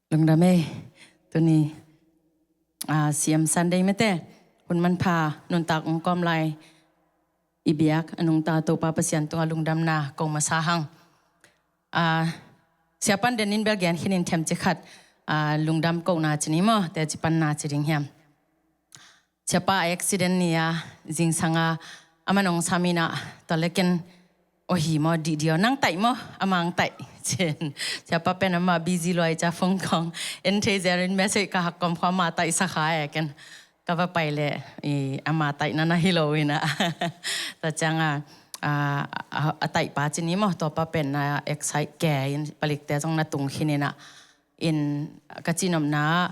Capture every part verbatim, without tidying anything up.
Lungdam ei. Tuni, ah, C M Sunday mate, hun manpha nuntak ong kawm lai i biak a nungta Topa Pasian tungah lungdamna kong masa hang. Ah, siapan den in bel gen khinin themci khat, ah, lungdam kohna ci ni maw, teci panna ci ding hiam? Siapa a accident ni a, zingsanga a man ong sam in a, tua le ken, "Aw hi maw, dih dih aw, nang taih maw, amang taih," ci-in. Siapa pen ama busy lua ahih ciang phone khawng en thei zel in message ka hak kawm khawng ama taih sa kha e, ken ka va pai le, i, ama taihna na hi lo in a. Tua ciang a, a, a, a taih pa ci ni maw, tua pa pen na excite kei in, palikte zong na tung khin in a. In ka cihnopna ah,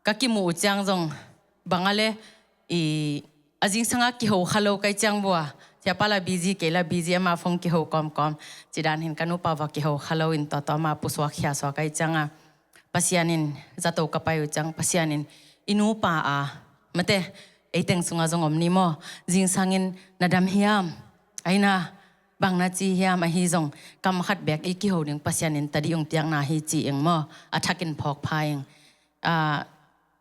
ka kimuh uh ciang zong bang a le, i, a zingsanga kiho kha lo ka hih ciang bua, siapa la busy, kei la busy, ama phone kiho kawmkawm, ci dan hin ka nupa va kiho kha lo in, tua tua ama pusuak khia suak ka hih ciang a, Pasian in zato ka pai uh ciang, Pasian in, "I nupa a, mate, ei teng sungah zong om ni maw, zingsangin na dam hiam? Aina, bang na ci hiam? Ahi zong kam khat bek i kiho ding, Pasian in tadih ong piakna hi," ci ing maw, a thakin phawk pha ing. Ah,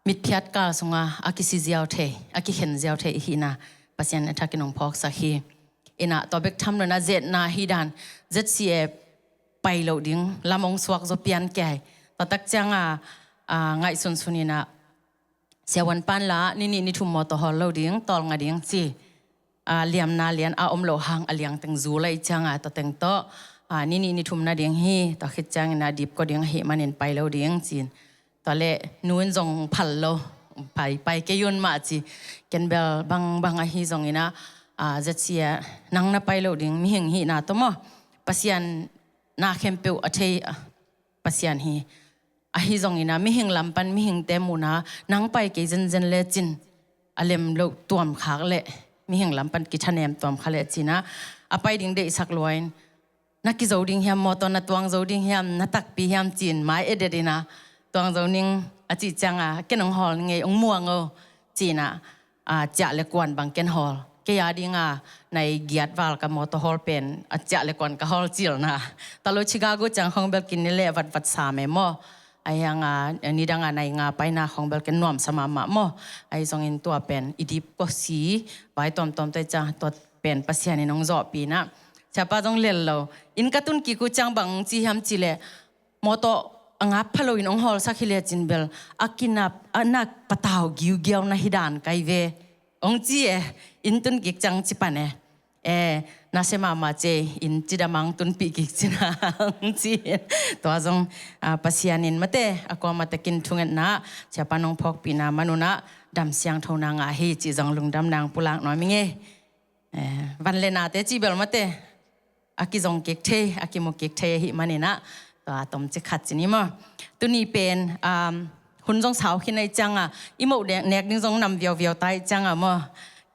mitphiat kal sunga a kisi ziau thei, a kikhen ziau thei i hihna Pasian a thakin ong phawksak hi. In a tua bek tham lo in a, zetna hi dan, Z C A pai loh ding lam ong suak zaw pian kei. Tua tak ciang a, ah, ngaihsunsun in a, siavuan pan la ni nih ni thum mawtaw hawl lo ding, tawlnga ding ci. Ah, liamna lian a om loh hang a liangteng zul ahih ciang a, tua teng tawh, ah, ni nih ni thum na ding hi, tua khit ciangin a dipkua ding ahih manin pai lo ding ci-in. Tua le nu in zong phal lo, "Pai, pai kei un mah," ci. Ken bel bang bang ahi zongin a, ah, Z C A, nang na pai loh ding, mihing hihna tawh maw, Pasian na khempeuh a thei, ah, Pasian hi. Ahi zongin a, mihing lam pan mihingte muhna, nang pai kei zenzen lecin a lem loh tuam khak leh, mihing lam pan kithanem tuam kha lecin a, a pai ding deihsak lua in, "Na kizo ding hiam, mawtaw na tuang zo ding hiam, na takpi hiam?" ci-in mai edet in a, "Tuang zo ning," a cih ciang a, "Ken ong hawl ning ei, ong muang o," ci-in a, ah, ciah le kuan bang ken hawl. Kei a ding a nai giat val ka mawtaw hawl pen a ciah le kuan ka hawl cilna. Tua lo Chicago ciang khawng bel kine le vatvat sam e maw. Ahi hang a, nidang a nai nga paina khawng bel ken nuamsa mahmah maw. Ahi zongin tua pen i dipkua si, vai tuamtuam te ciang tua pen Pasian in ong zawhpih in a. Siapa zong lel lo. Inn ka tun kik uh ciang bang ci hiam cih leh, mawtaw a ngap pha lo in ong hawlsak hi lecin bel, a kinap, a nak patau giugiau na hi dan kai ve, ong ci e, inn tun kik ciang ci pan e. "Eh, na sia mahmah ci e, inn cidam a ong tunpih kik ci na," ong ci. Tua zong, ah, Pasian in mate, a kuamah takin thungetna, siapa nong phawkpihna man un a, dam siangthona ngah hi cih zong lungdamna ong pulak nuam ing e. Eh, van le nate cih bel mate, a kizong kik thei, a kimu kik thei ahih manin a, tua tomcik khat ci ni maw. Tuni pen, um, hun zong sau khin ahih ciang a, i moh nek, nek ding zong nam viauviau ta ahih ciang a maw.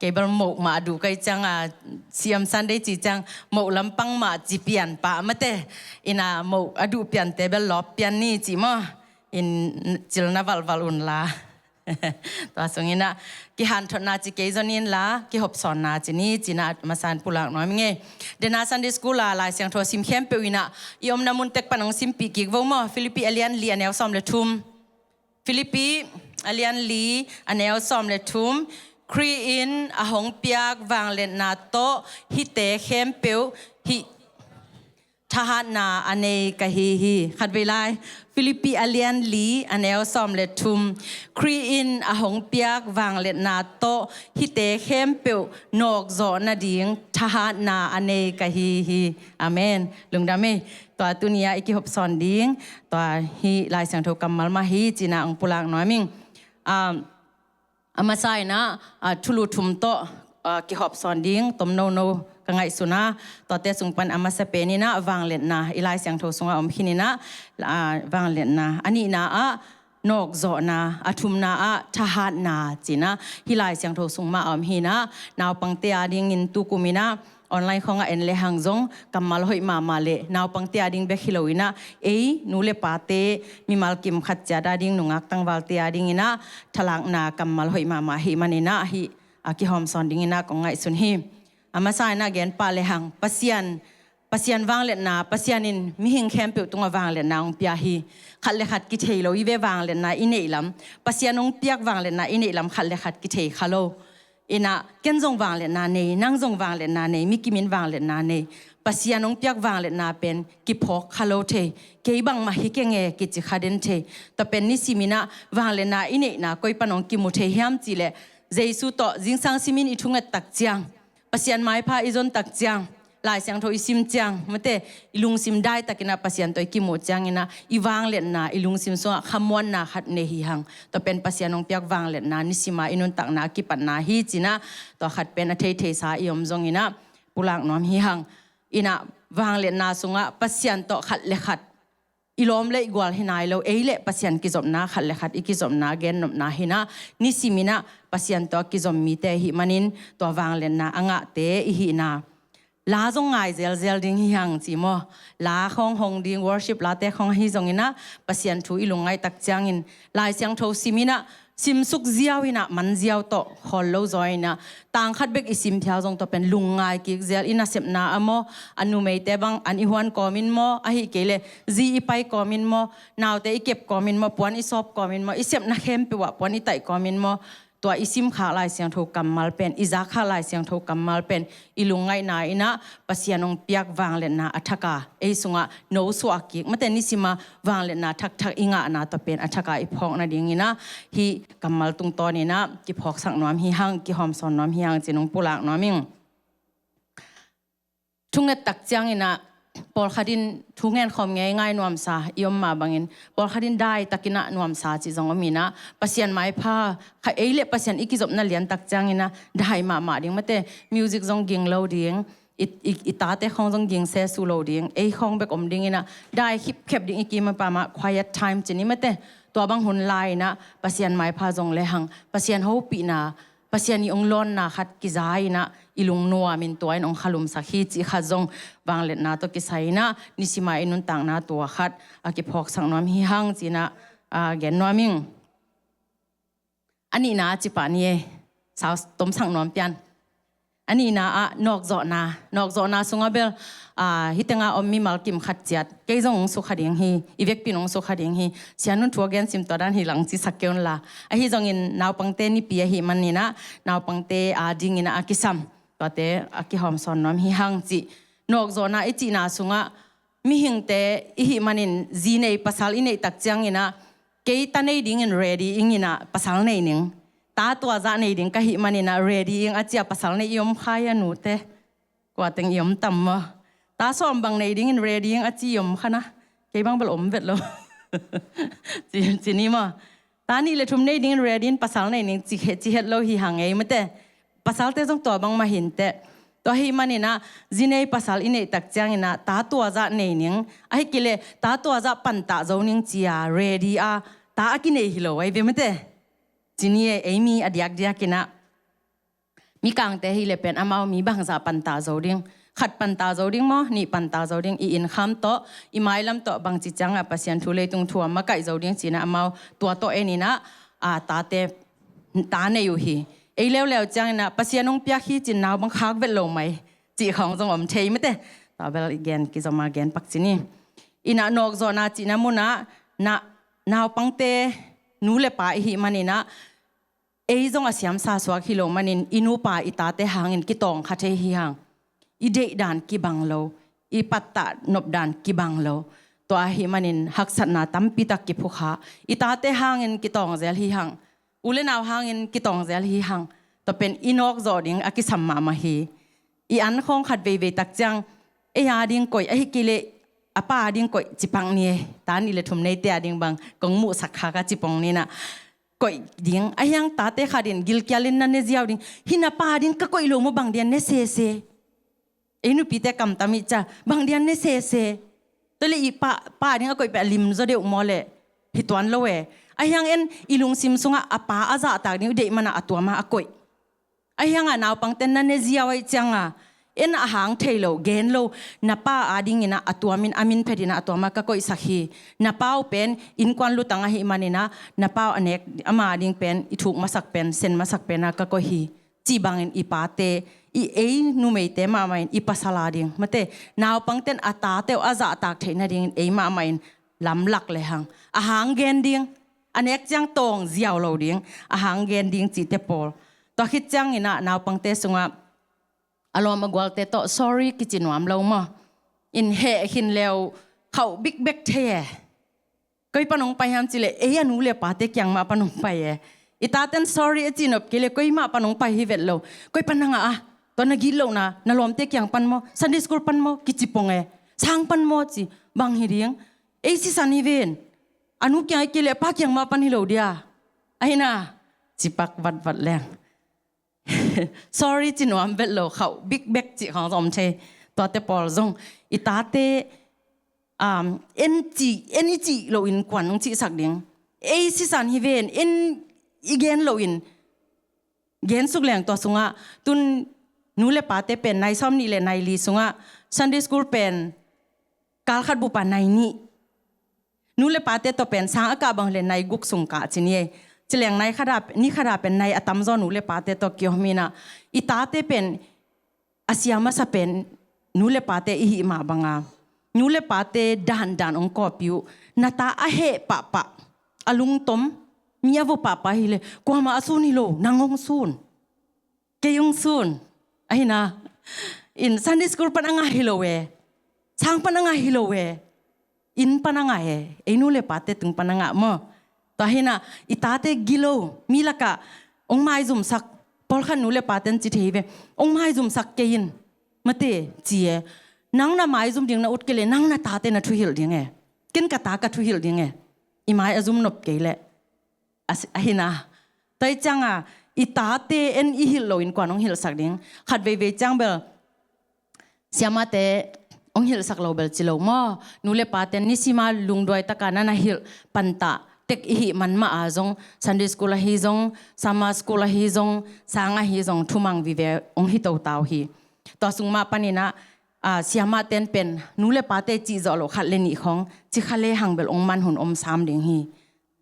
Kei bel moh mah a duh ka hih ciang a, C M Sunday cih ciang, moh lampang mah ci pian pah mate. In a moh a duh piante bel lawp pian ni cih maw. In cil na valval un la. Tua sungin a, kihanthotna ci kei zong in la, kihopsawnna ci ni, ci-in a masa in pulak nuam ing e. Dena Sunday School a Lai Siangtho sim khempeuh in a, i omna mun tek pan ong simpih kik vo maw. Philippi a lian li a neu sawm le thum. Philippi a lian li a neu sawm le thum. Khrih in a hong piak vangliatna tawh hihte khempeuh hih thahatna a nei ka hi hi. Khatvei lai. Philippi a lian li a neu sawm le thum. Khrih in a hong piak vangliatna tawh hihte khempeuh nawkzawh nading thahatna a nei ka hi hi. Amen. Lungdam e. Tua tuni a i kihopsawn ding, tua hih Lai Siangtho kammal mah hi, ci-in a ong pulak nuam ing. Um, A masa in a, a, thulu thum tawh, a, kihopsawn ding tom nono ka ngaihsun a, tuate sung pan a masa pen in a vangliatna, i Lai Siangtho sungah om khin in a, a, vangliatna. A nihna ah nawkzawhna, a thumna ah thahatna, ci-in a, hih Lai Siangtho sung mah a om hi in a, naupangte a dingin tukum in a, online khawngah en lehang zong kammal hoih mahmah leh naupangte a ding bek hi lo in a, ei nu le pate, mimal kim khat ciat a ding, nungak tangvalte a dingin a thalakna kammal hoih mahmah ahih manin a, hih a kihawmsawn dingin a kong ngaihsun hi. A masa in a gen pah lehang, Pasian Pasian vangliatna, Pasian in mihing khempeuh tungah vangliatna hong pia hi. Khat le khat kithei lo i ve vangliatna i neih lam, Pasian hong piak vangliatna i neih lam khat le khat kithei kha lo. Inah, ken zong vangliatna nei, nang zong vangliatna nei, mi kim in vangliatna nei. Pasian hong piak vangliatna pen kiphawk kha lo thei. Kei bangmah hi keng e kici kha den thei. Tua pen nisim inah vangliatna i neihna koi pan hong kimu thei hiam cih leh, Jesu tawh zingsang simin i thunget tak ciang, Pasian maipha i zon tak ciang, Lai Siangtho i sim ciang, mate, i lungsim daitakinah Pasian tawh i kimuh cianginah i vangliatna, i lungsim sungah khamuanna khat nei hi hang. Tua pen Pasian hong piak vangliatna, nisima i nuntakna a kipatna hi cinah, tua khat pen a theitheisa i om zonginah pulak nuam hi hang. Inah vangliatna sungah Pasian tawh khat le khat i lawm le i gual hi nai lo, ei le Pasian kizopna, khat le khat i kizopna, gennopna hinah, nisiminah Pasian tawh a kizom mite i hih manin tua vangliatna a ngahte i hihna. La zong ngai zelzel ding hi hang ci maw? La khawng hong ding, worship late khawng ahi zonginah Pasian thu i lungngaih tak ciangin Lai Siangtho siminah, simsuk ziau inah man ziau tawh khawl lo zaw inah, tang khat bek i sim phial zong tua pen lungngai kik zel, i nasepna ah maw, a numeite bang an i huan kawmin maw, ahi kei le zi i pai kawmin maw, naute i kep kawmin maw, puan i sawp kawmin maw, i sepna khempeuh ah puan i taih kawmin maw, tua i simkhak Lai Siangtho kammal pen, i zakkhak Lai Siangtho kammal pen i lungngaihna inah Pasian hong piak vangliatna a thaka ei sungah nosuah kik, mate, nisima vangliatna thakthak i ngahna tua pen a thaka i phawk nadinginah hih kammal tungtawninah kiphawksak nuam hi hang, kihawmsawn nuam hi hang ci-in hong pulak nuam ing. Thunget tak cianginah pawlkhat in thu ngen khawm ngei ngai nuamsa i om mah bangin, pawlkhat in daitakinah nuamsa cih zong om inah, Pasian maipha kha, ei le Pasian i kizopna lian tak cianginah dai mahmah ding, mate, music zong ging lo ding, i, i, i tate khawng zong ging sesu lo ding, ei khawng bek om dinginah dai khipkhep ding, i kim a pamah quiet time ci ni, mate. Tua bang hun lai-inah Pasian maipha zong le hang, Pasian hopihna, Pasian i hong lawnna khat kiza inah i lungnuamin tua in hong khalumsak hi cih khat zong vangliatna tawh kisai inah nisima i nuntakna tua khat a kiphawksak nuam hi hang cinah, a, gen nuam ing. A nihna a cipah ni e, sau tomsak nuam pian. A nihna ah nawkzawhna, nawkzawhna sungah bel, a, hih tengah om mimal kim khat ciat, kei zong hong sukha ding hi, i vekpi in hong sukha ding hi, Sian Nun thu a gen sim tua dan hi lang cisak kei unla. Ahi zongin naupangte nipi ahih maninah, naupangte a dinginah a kisam, tuate a kihawmsawn nuam hi hang cih. Nawkzawhna i cihna sungah mihingte i hih manin zi nei pasal i neih tak cianginah, kei ta nei dingin ready ing inah pasal nei ning. Ta tuazah nei ding ka hih maninah ready ing a cia pasal nei i om khai a, nute. Kua teng i om tam maw? Ta sawm bang nei dingin ready ing a ci i om kha na. Kei bang bel om vet lo. Ci, ci ni maw? Ta nih le thum nei dingin ready in pasal nei ning ci het, ci het lo hi hang ei, mate. Pasalte zong tua bangmah hi inteh. Tua ahih maninah zi nei pasal i neih tak cianginah ta tuazah nei ning, ahi kei leh ta tuazah pantah zo ning cia ready a, ta a kinei hi lo ahi ve, mate. Ci ni e, ei mi a diakdiakinah. Mikangte hi leh pen amau mi bangzah pantah zo ding? Khat pantah zo ding maw, nih pantah zo ding, i innkham tawh, i mailam tawh, bangci ciangah Pasian thu, leitung thu a makaih zo ding cinah amau tua tawh eninah, a, tate, ta nei uh hi. Ei leuleu cianginah Pasian hong piak hi cin naupang khak vet lo mai cih khawng zong om thei, mate. Tua bel i gen kizom a gen pak ci ni. Inah nawkzawhna cihna munah na, naupangte nu le pa i hih maninah, ei zong a siamsa suak hi lo manin i nupa i tate hangin kitawng kha thei hi hang. I deihdan kibang lo, i pattah nopdan kibang lo. Tua ahih manin haksatna tampitak kiphukha. I tate hangin kitawng zel hi hang. U le nau hangin kitawng zel hi hang. Tua pen i nawkzawh ding a kisam mahmah hi. I an khawng khat veivei tak ciang, ei a ding koih, ahi kei leh a pa a ding koih ci pak ni e. Ta nih le thum neite a ding bang kong muhsak khak a ci pong ninah. Koih ding, ahi hang tate khat in gilkialin na ne ziau ding. Hih na pa a ding ka koih lo maw, bang dian ne sese? Ei nupite kamtam ih cia, bang dian ne sese? Tua leh i pa, pa a ding a koih peh a lim zaw deuh maw leh? Hi tuan lo e. Ahi hang en i lungsim sungah a pa a zahtak ding i deih manah a tuama a koih. Ahi hangah naupangte na ne ziau ahih cianga, en a hang thei lo, gen lo, na pa a dinginah a tuamin, a min phetinah a tuama ka koihsak hi. Na pa uh pen innkuan lutang ahih maninah, na pa uh a nek ama ding pen, i thuk masak pen, sen masak pena ka koih hi. Cih bangin i pate, i ei numeite mahmah in i pasal a ding, mate, naupangten a tate uh a zahtak theih nadingin ei mahmah in lamlak lehang a hang gen ding, a nek ciang tawng ziau lo ding, a hang gen ding cihte pawl. Tua khit ciangin ah naupangte sungah a lawm a gualte tawh sorry kici nuam lo maw? In heh khin leu khauh bikbek thei e. Koi pan hong pai hiam cih leh ei a nu le pate kiang mah pan hong pai e. I taten sorry a cih nop kei leh koi mah pan hong pai hi vet lo. Koi pan na ngah a, tua na gitlohna, na lawmte kiang pan maw, Sunday school pan maw, kici pong e. Sang pan maw ci, bang hi ding? Ei sisan hi ven. A nu kiang a kei leh pa kiang mah pan hi lo dia. Ahi na, cipak vatvat leng. Sorry ci nuam vet lo, khauh bikbek cih khawng zong om thei. Tuate pawl zong i tate, um, en cih, en i cih loin kuan hong cihsak ding? Ei sisan hi ven, en i gen loin gen suk leng. Tua sungah tun nu le pate pen nai sawm nih le nai li sungah Sunday school pen kal khat bup a nai nih. Nu le pate tawh pen sang a kah bang le nai guk sung kah ci ni ei. Ci leng nai khat a, ni khat a pen nai a tamzaw nu le pate tawh kiom hi na. I tate pen a sia masa pen nu le pate i hih mah banga nu le pate dandan hong kawpi uh. Na ta a heh pahpah, a lungtom, mi a vo pahpah hi leh kuamah a sun hi lo, nang hong sun. Kei hong sun. Ahi na, in Sunday school pan a ngah hi lo e. Sang pan a ngah hi lo e. Inn pan a ngah e. Ei nu le pate tung pan a ngah maw? Tua hi na, i tate gilo, mi lakah hong maizumsak, pawlkhat nu le paten ci thei ve. Hong maizumsak kei in, mate, ci e. Nang na maizum ding na ut kei leh nang na tate na thuhilh ding e. Ken ka ta ka thuhilh ding e. I mai a zum nop kei leh. A si-, ahi na. Tua hi cianga i tate en i hilh loin kuan hong hilhsak ding? Khat veivei ciang bel siamate hong hilhsak lo bel ci lo maw? Nu le paten nisima lungduai taka na na hilh pantah tek i hih man mah a zong, Sunday school ahi zong, summer school ahi zong, sang ahi zong, thumang vive hong hi totau hi. Tua sung mah panin ah, a, siamaten pen nu le pate cihzawh loh khat le nih khawng ci kha lehang bel hong man hun om sam ding hi.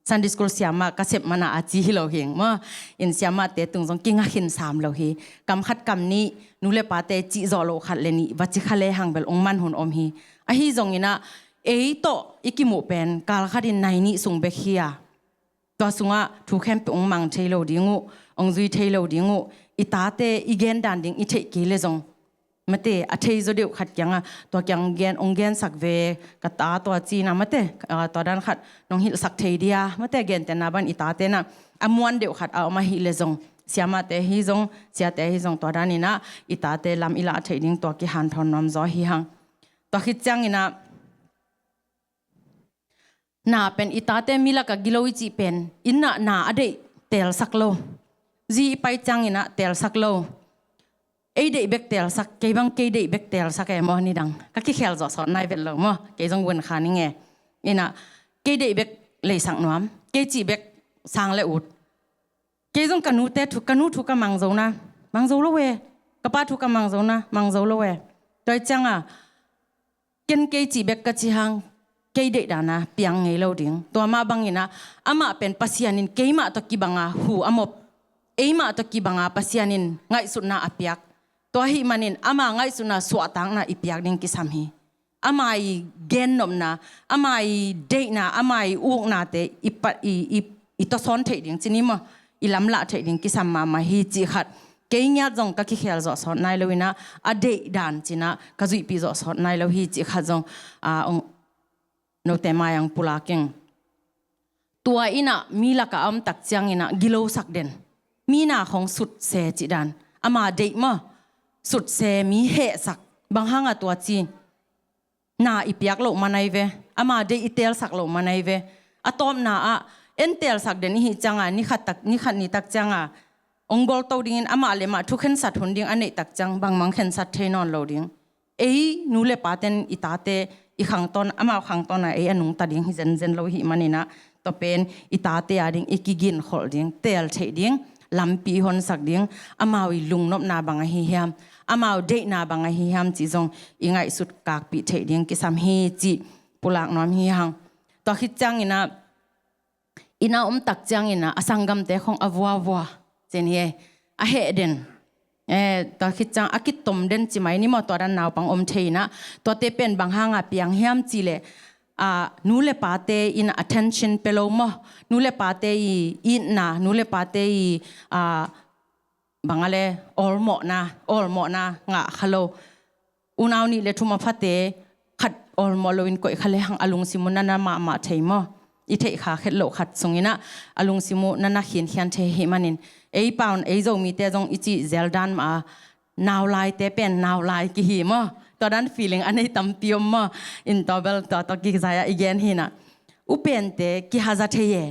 Sunday school siamah ka sep mana a ci hi lo hing maw? In siamahte tung zong kinga khin sam lo hi. Kam khat kam nih nu le pate cihzawh loh khat le nih va ci kha lehang bel hong man hun om hi. Ahi zongin ah ei tawh i kimuh pen kal khatin nai nih sung bek hi a, tua sungah thu khempeuh hong mang thei lo ding uh, hong zui thei lo ding uh. I tate i gen dan ding i theih kei le zong, mate, a thei zaw deuh khat kianga tua kiang gen, hong gensak ve, ka ta tua ci na, mate, a, tua dan khat nong hilhsak thei dia, mate, gentehna ban i tate na a muan deuh khat a om ahi le zong, siamahte hi zong, siate hi zong, tua danin ah i tate lam i lah theih ding tua kihanthawn nuam zaw hi hang. Tua khit ciangin ah na pen i tate mi lakah gilo i cih pen, inn ah na a deih teelsak lo. Zi i pai ciangin ah teelsak lo. Ei deih bek teelsak, kei bang kei deih bek teelsak e maw, nidang ka kikhel zawh sawt nai vet lo maw, kei zong vun kha ning e. Inn ah kei deih bek leisak nuam, kei cih bek sang le ut. Kei zong ka nute thu, ka nu thu ka mang zo na, mang zo lo e. Ka pa thu ka mang zo na, mang zo lo e. Tua hi cianga ken kei cih bek ka ci hang, kei deih dana piang ngei lo ding. Tua mah bangin ah amah pen Pasian in keimah tawh kibanga hu a mop, eimah tawh kibanga Pasian in ngaihsutna a piak. Tua ahih manin ama ngaihsutna suahtakna i piak ding kisam hi. Ama i gennopna, ama i deihna, ama i uknate i pa-, i, i, i tawsawn theih ding ci ni maw, i lamlah theih ding kisam mahmah hi cih khat. Kei ngiat zong ka kikhel zawh sawt nai lo in ah, a deih dan cin ah ka zuihpih zawh sawt nai lo hi cih khat zong, a, ong, note mai ang pulak ing. Tua in ah mi lakah a om tak ciangin ah gilosak den, mi na khawng sutse cih dan, ama deih maw, sutse, mi hehsak, bang hanga tua ci? Na i piak loh man ai ve, ama deih i teelsak loh man ai ve. A tawpna ah en teelsak den i hih cianga, ni khat tak, ni khat ni tak cianga ong gol to dingin amah le mah thu khensat hun ding a neih tak ciang bangmah khensat thei nawn lo ding. Ei nu le paten i tate i khangtawn, amau khangtawna ei a nungta ding hi zenzen lo i hih manin ah, tua pen i tate a ding i kiginkholh ding, teel theih ding, lampi i honsak ding, amau i lungnopna bang ahi hiam, amau deihna bang ahi hiam cih zong i ngaihsut kakpih theih ding kisam hi cih pulak nuam hi hang. Tua khit ciangin ah, inn a om tak ciangin ah a sanggamte khawng a vuavua cin hi e. a heh den, eh, tua khit ciang a kitom den ci mai ni maw, tua dan naupang om thei inah, tuate pen bang hanga piang hiam cih leh, ah, nu le pate in attention pe lo maw, nu le pate i itna, nu le pate i, ah, bang a le, awlmawhna, awlmawhna ngah kha lo. Unau nih le thum a phate khat awlmawh loin koih kha le hang a lungsim uh na na mahmah thei maw? I theih kha khet loh khat sung inah a lungsim uh na na khinkhian thei ahih manin, ei pau in ei Zomite zong i cih zel dan mah a, naulaite pen naulai kihi maw? Tua dan feeling a nei tampi om maw? In tua bel tua tawh kizai-ah i gen hi inah, u pente kihaza thei e.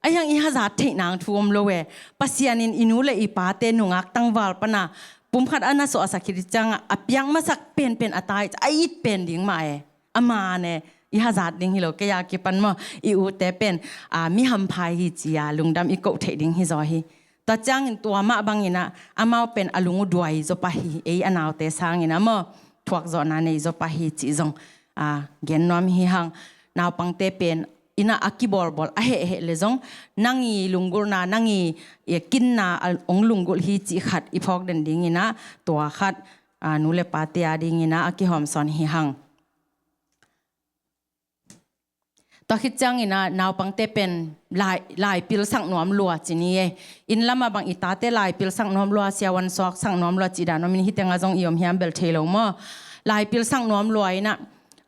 Ahi hang i hazat theih nang thu om lo e. Pasian in i nu le i pate nungak tangval pana pumkhat a na suahsak khit ciangah a piak masak penpen a tai, a it pen ding mah e. A man e, i hazat ding hi lo, kei a kipan maw, i ute pen, ah, mi hamphai hi ci-a lungdam i koh theih ding hi zaw hi. Tua ciangin tua mah bang inah amau pen a lung uh duai zaw pah hi, ei a naute sang inah maw, thuakzawhna nei zaw pah hi cih zong, ah, gen nuam hi hang. Naupangte pen inah a kibawlbawl a hehheh le zong, nang i lunggulhna, nang i, i kinna a hong lunggulh hi cih khat i phawk den ding inah, tua khat, ah, nu le pate a ding inah a kihawmsawn hi hang. Tua khit ciang inah naupangte pen lai, laipil sak nuam lua ci ni e. Inn lamah bang i tate laipil sak nuam lua, siavuan suak sak nuam lua cih dan om in, hih tengah zong i om hiam bel thei lo maw? Laipil sak nuam lua inah,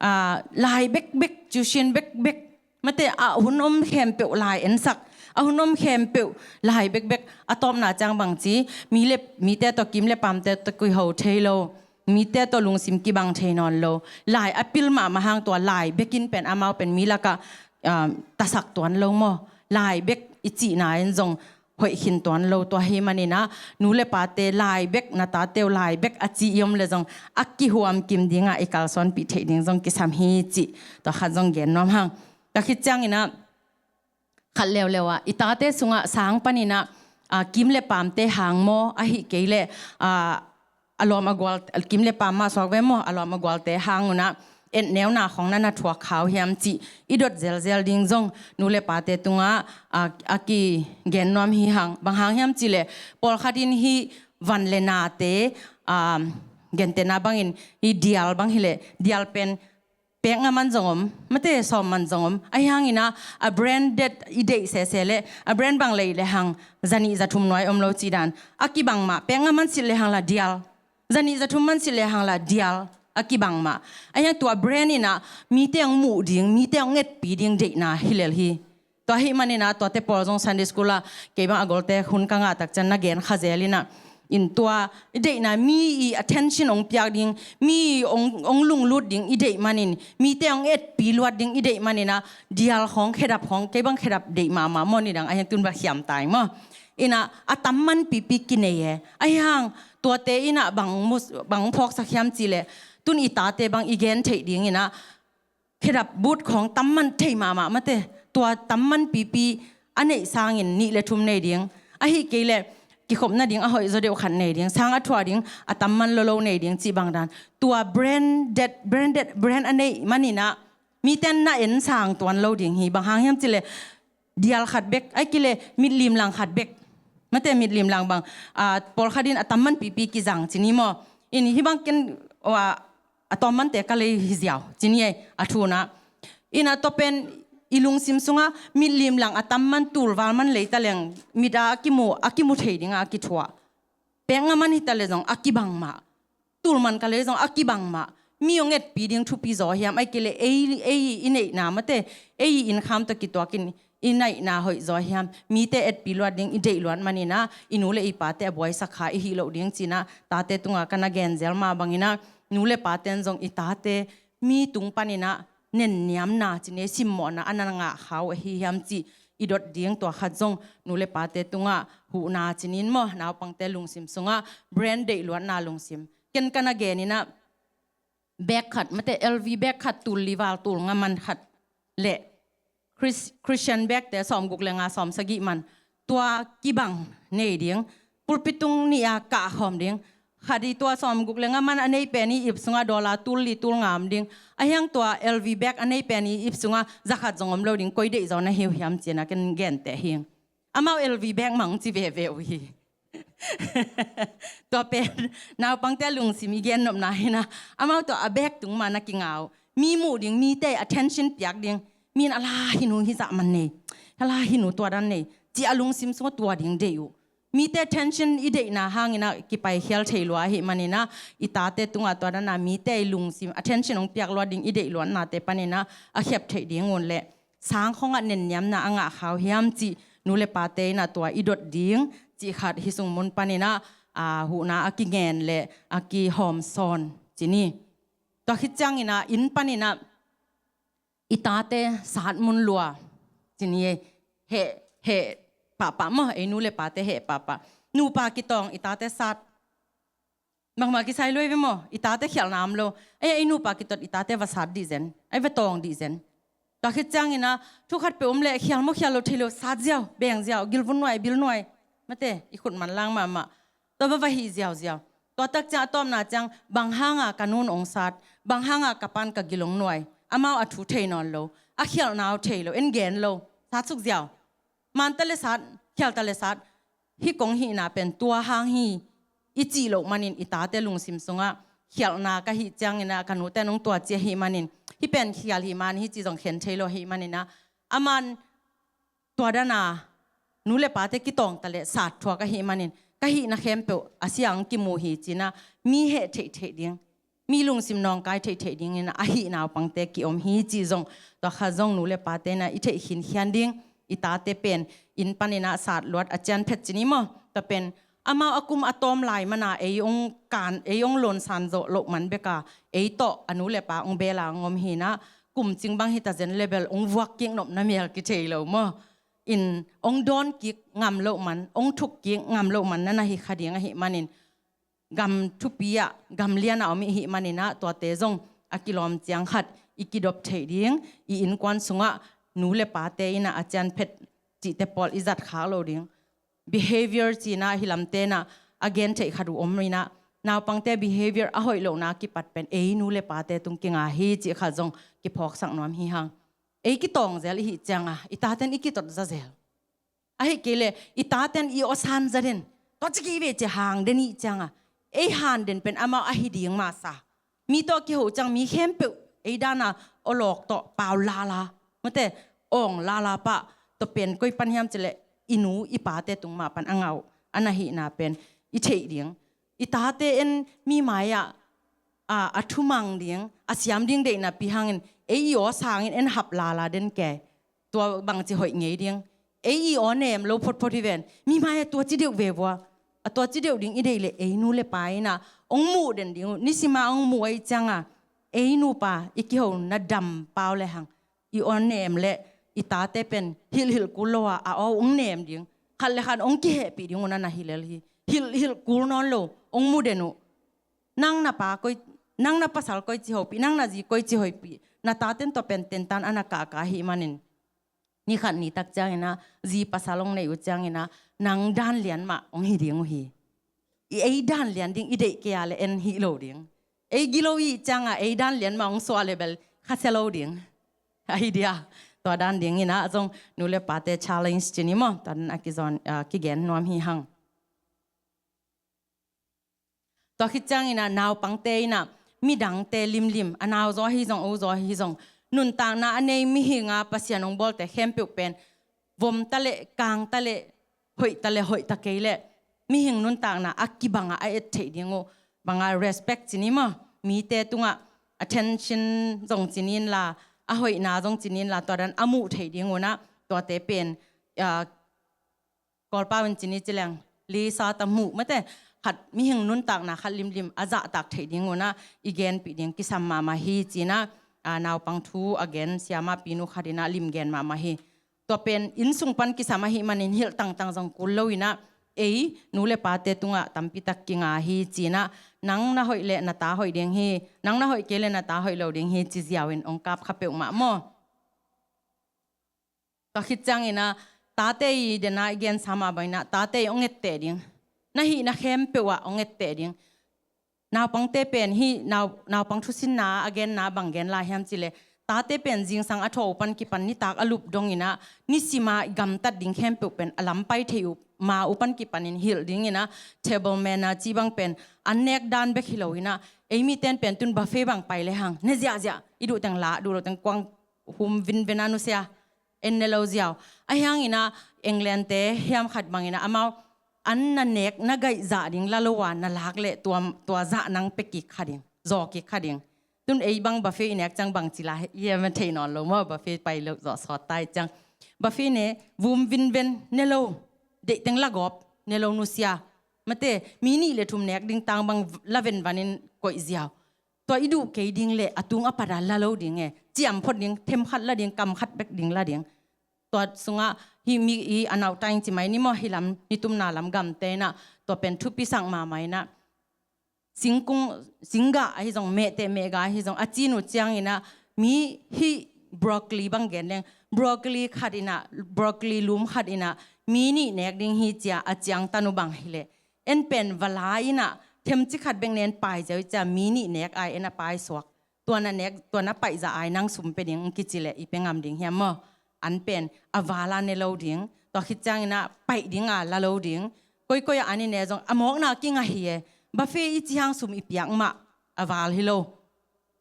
ah, lai bekbek, tuition bekbek, mate, a hun om khempeuh lai ensak, a hun om khempeuh lai bekbek, a tawpna ciang bang ci, mi le, mite tawh, kim le pamte tawh kiho thei lo, mite tawh lungsim kibang thei nawn lo, lai a pil mahmah hang tua lai bekin pen amau pen mi lakah, ah, tasak tuan lo maw? Lai bek i cihna in zong hoih khin tuan lo, tua ahih man inah nu le pate lai bek, na tate uh lai bek a ci i om le zong a kihuam kim dingah i kalsuanpih theih ding zong kisam hi cih tua khat zong gen nuam hang. Tua khit ciang inah khat leuleu ah, i tate sungah sang pan inah, ah, kim le pamte hang maw, ahih kei leh, ah, a lawm a gual, kim le pam mah suak ve maw, a lawm a gualte hang un ah etneuna khawng na na thuak kha uh hiam cih i dot zelzel ding zong nu le pate tungah, ah, a kigen nuam hi hang. Bang hang hiam cih leh pawlkhat in hih van le nate, ah, gentehna bangin hih dial bang hi leh, dial pen pek nga man zong om, mate, sawm man zong om. Ahi hang inah a branded i deih sese leh, a brand bang lei le hang zanih zathum nuai om lo cih dan, a kibang mah, pek nga man silh le hang la dial, zanih zathum man silh le hang la dial, a kibang mah. Ahi hang tua brand inah mite hong muh ding, mite hong etpi ding deihna hi lel hi. Tua ahih man inah tuate pawl zong Sunday school ah kei bang a golte hun ka ngah tak ciang na gen kha zel inah, in tua i deihna, mi i attention hong piak ding, mi hong, hong lunglut ding i deih manin, mite hong etpi luat ding i deih man inah, dial khawng, khedap khawng, kei bang khedap deih mahmah maw, nidang ahi hang tun bang hiam tai maw? Inah a tam man pipi kinei e. Ahi hang tuate inah bang mus-, bang phawksak hiam cih leh, tun i tate bang i gen theih ding inah khedap but khawng tam man thei mahmah, mate, tua tam man pipi a neih sangin nih le thum nei ding, ahih kei leh kikhop nading a hoih zaw deuh khat nei ding, sang a thuah ding a tam man lolo nei ding cih bang dan. Tua branded, branded, brand a neih man inah mite na en sang tuan lo ding hi. Bang hang hiam cih leh dial khat bek, ahih kei leh mitlim lang khat bek, mate, mitlim lang bang, ah, pawlkhat in a tam man pipi kizang ci ni maw? In hih bang ken, ah, a tawm mante ka lei hi ziau ci ni ei, a thu inah. Inah tua pen i lungsim sungah mitlim lang a tam man, tulval man lei ta leng, mit ah a kimu, a kimu thei dingah a kithuah. Pek nga man hi ta le zong a kibang mah, tul man ka lei zong a kibang mah. Mi hong etpi ding thupi zaw hiam, ahih kei leh ei, ei i neihna, mate, ei i innkham tawh kituakin i neihna hoih zaw hiam, mite etpi luat ding i deih luat man inah, i nu le i pate a buaisak kha i hih loh ding ci inah tate tungah ka na gen zel mah bang inah, nu le pate in zong i tate mi tung pan inah nenniamna ci ni, simmawhna a na ngah kha uh ahi hiam cih i dot ding, tua khat zong nu le pate tungah huhna ci ni in maw, naupangte lungsim sungah brand deih luatna lungsim. Ken ka na gen inah bag khat, mate, L V bag khat, tul li val, tul nga man khat le Chris-, Christian bag te sawmguk le nga, sawmsagih man, tua kibang nei ding. Pulpit tung nih a kah khawm ding. Khat i tua sawmguk le nga man a nei pen i ip sungah dollar tul li, tul nga om ding. Ahi hang tua L V bag a nei pen i ip sungah zakhat zong om lo ding, koi deih zaw na hi uh hiam ci inah ken genteh hi ing. Amau L V bag mang ci veve uh hi. Tua pen naupangte lungsim i gen nopna hi na, amau tawh a bek tung mah na kinga uh. Mi muh ding, mite attention piak ding, mi in a la hi nu hizah man nei, a la hi nu tua dan nei, ci a lungsim sungah tua ding deih uh. Mite attention i deihna hangin ah kipaikhial thei lua ahih manin ah, i tate tungah tua dan a mite i lungsim attention hong piak luat ding i deih luatnate panin ah a khep theih ding un leh, sang khawngah nenniamna a ngah kha uh hiam cih nu le pate in ah tua i dot ding cih khat hih sung mun panin ah, a, huhna a kingen leh a kihawmsawn ci ni. Tua khit ciangin ah inn panin ah i tate sat mun lua ci ni. Heh, heh pahpah maw, ei nu le pate heh pahpah. Nupa kitawng i tate sat. Bangmah kisai lua hi ve maw, i tate khialhna om lo. Ei, ei nupa kitot i tate va sat dih zen, ei va tawng dih zen. Tua khit ciangin ah thu khat peuh om leh khial maw khial lo thei lo, sat ziau, beng ziau, gilvun nuai, bil nuai. Mate, i khut manlang mahmah. Tua va va hih ziauziau. Tua tak ciang a tawpna ciang, bang hanga ka nun ong sat, bang hanga ka pan ka gil ong nuai. Amau a thu thei nawn lo, a khialhna uh thei lo, en gen lo, sat suk ziau. Man ta le sat, khial ta le sat. Hih kong hihna pen tua hang hi i cih loh manin i tate lungsim sungah khialhna ka hih ciangin ah ka nute nong tua ci ahih manin, hih pen khial hi man hi ci zong khen thei lo ahih manin ah, a man tua dan a nu le pate kitawng ta leh sat thuak ahih manin ka hihna khempeuh a siang kimu hi ci-in ah mi heh theihtheih ding, mi lungsim nawngkai theihtheih dingin ah a hih naupangte ki-om hi cih zong, tua kha zong nu le pate in ah i theih khinkhian ding. I tate pen inn panin ah sat luat a cian phet ci ni maw. Tua pen amau a kum a tawm lai man a ei ong kan, ei ong lonsan zawh loh man bek a, ei tawh a nu le pa ong bel a ong om hi-in ah, kum cing bang hi ta zen leh bel ong vuak kik nopna mel kithei lo maw. In ong dawn kik ngam loh man, ong thuk kik ngam loh man na na hi kha ding ahih manin, gam thupi ah, gam lian ah om i hih manin ah tuate zong a kilawm ciang khat i kidop theih ding, i innkuan sungah nu le pate in ah a cian phet cihte pawl i zat khak lo ding. Behavior ci-in ah hih lamte in ah a gen theih khat uh om in ah, naupangte behavior a hoih lohna kipat pen ei nu le pate tung kinga hi cih khat zong kiphawksak nuam hi hang. Ei kitawng zel i hih ciang a, i taten i kitot za zel. Ahih kei leh i taten i awsan za den, tua ci kei ve ci hang den i hih ciang a, ei han den pen amau a hi ding masa. Mi tawh kiho ciang mi khempeuh ei dan a aw lawk tawh pau lala, mate, awng lala pah. Tua pen koi pan hiam cih leh i nu i pate tung mah pan a ngah uh a na hihna pen i theih ding. I tate en mi mai ah, a, a thumang ding, a siam ding deihna pi hangin ei i aw sangin en hap lala den kei. Tua bangci hoih ngei ding. Ei i aw nem lo photphot hi ven. Mi mai ah tua ci deuh ve vua. A tua ci deuh ding i deih leh ei nu le pa in ah ong muh den ding uh. Nisim a ong muh ahih ciang a, ei nupa i kiho na dam pau le hang, i aw nem leh i tate pen hilhhilh kul lo a, a aw ong nem ding. Khat le khat ong kihehpih ding uh na na hi lel hi. Hilhhilh kul nawn lo, ong mu den uh. Nang na pa koi, nang na pasal koi ci hopih, nang na zi koi ci hopih. Na taten tua pen tentan a na kahkah ahih manin, ni khat ni tak ciangin ah zi pasal ong neih uh ciangin ah nang dan lian mah ong hi ding uh hi. I ei dan lian ding i deih kei a leh en hi lo ding. Ei gilo i hih ciang a ei dan lian mah ong suah leh bel khasia lo ding. Ahi dia, tua dan dingin ah zong nu le pate challenge ci ni maw, tua dan a kizawn, a, kigen nuam hi hang. Tua khit ciangin ah naupangte in ah midangte limlim, a nau zaw ahi zong, a u zaw ahi zong, nuntakna a nei mihing a Pasian ong bawlte khempeuh pen vom ta leh, kang ta leh, hoih ta leh, hoih ta kei leh, mihing nuntakna a kibang a a et theih ding uh, bang a respect ci ni maw, mite tungah attention zong ci ni inla, a hoihna zong ci ni inla, tua dan a muh theih ding un ah, tuate pen, a, Kawlpau in ci ni ci leng, lisa ta muh mate, khat mihing nuntakna khat limlim a zahtak theih ding un ah i genpih ding kisam mahmah hi ci-in ah, a, naupang thu a gen siama pinu khat in ah lim gen mahmah hi. Tua pen inn sung pan kisam ahih manin hilh tangtang zong kul lo in ah, ei nu le pate tungah tampi tak kinga hi ci-in ah, nang na hoih leh na ta hoih ding hi, nang na hoih kei leh na ta hoih lo ding hi ci ziau in ong kap kha peuhmah maw. Tua khit ciangin ah, tate i den a i gensa mah bangin ah, tate i ong etteh ding. Na hihna khempeuh ah ong etteh ding. Naupangte pen hih nau, naupang thusinna a genna bang gen lai hiam cih leh, tate pen zingsang a thuah uh pan kipan nitak a lup dong in ah, nisima i gamtat ding khempeuh pen a lam pai thei uh ma uh pan kipanin hilh ding in ah, table manner ci bang pen an nek dan bek hi lo in ah, ei miten pen tun buffet bang pai le hang ne ziahziah, i duh teng la, duh lo teng kuang, hum vinven a nusia, en ne lo ziau. Ahi hangin ah England te hiam khat bangin ah amau an na nek na gaih zah ding la lo a na lak leh tua, tua zah nang pe kik kha ding, zaw kik kha ding. Tun ei bang buffet i nek ciang bang ci la hiam a thei nawn lo maw, buffet pai lo zawh sawt tai ciang. Buffet ne, vum vinven ne lo, deih teng la gawp ne lo nusia. Mate, mi nih le thum nek ding tang bang la venvanin koih ziau. Tua i duh kei ding le a tung a pat a la lo ding e. Ciam phot ding, them khat la ding, kam khat bek ding la ding. Tua sungah hi mi i a nau taing ci mai ni maw, hi lam, nitumna lam gamte in ah, tua pen thupi sak mahmah in ah. Singkung, singgah ahi zong, mehteh mehgah ahi zong, a cin uh ciangin ah, mi hih broccoli bang gen leng, broccoli khat in ah, broccoli lum khat in ah, mi nih nek ding hi cia a ciangtan uh bang hi leh, en pen va la in ah, themci khat bek nen pai ziau i cia mi nih nek ai en a pai suak. Tua na nek, tua na paih zah ai nang sum pe ding kici leh i pe ngam ding hiam maw? An pen a val a ne lo ding. Tua khit ciangin ah paih ding a la lo ding. Koikoi a an i ne zong a mawkna kingah hi e. Buffet i ci hang sum i piak mah a val hi lo.